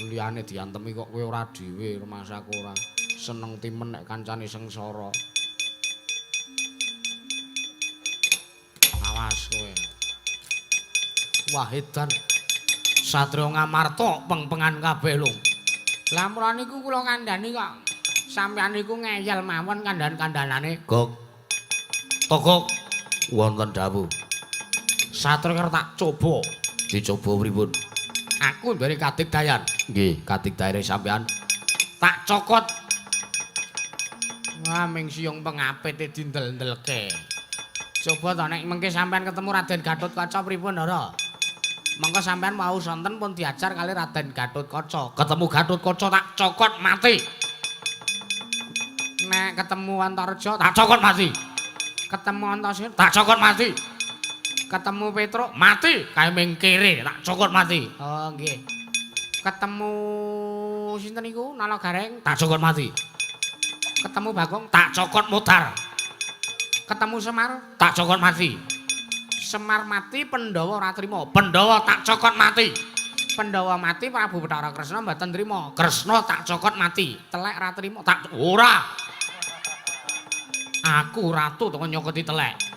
Liyane diantemi kok kowe ora dhewe, rumasaku ora. Seneng timen nek kancane sengsara. Awas kowe. Wah edan. Satria Ngamarta peng-pengan kabeh lho. Lah mula niku kula kandhani kok. Sampeyan niku ngeyel mawon kandhan-kandhanane. Gok. Togok wonten dawuh. Satria tak coba. Dicoba pripun? Aku duwe kadigdayan. Nggih, kadigdayane sampeyan. Tak cokot. Wah, ming siyung pengapite dindel-ndelke. Coba to nek mengke sampeyan ketemu Raden Gatotkaca pripun, Ndara? Mengko sampeyan mau sonten pun diajar kali Raden Gatotkaca. Ketemu Gatotkaca tak cokot mati. Nek ketemu Antareja tak cokot mati. Ketemu Antasena tak cokot mati. Ketemu Petruk mati, kae ming kere tak cokot mati. Oh nggih. Ketemu sinten niku Nala Gareng tak cokot mati. Ketemu Bagong tak cokot mutar. Ketemu Semar tak cokot mati. Semar mati Pandhawa ora trima. Pandhawa tak cokot mati. Pandhawa mati Prabu Bathara Kresna mboten trima. Kresna tak cokot mati. Telek ora trima tak ora. Aku ratu to nyokoti telek.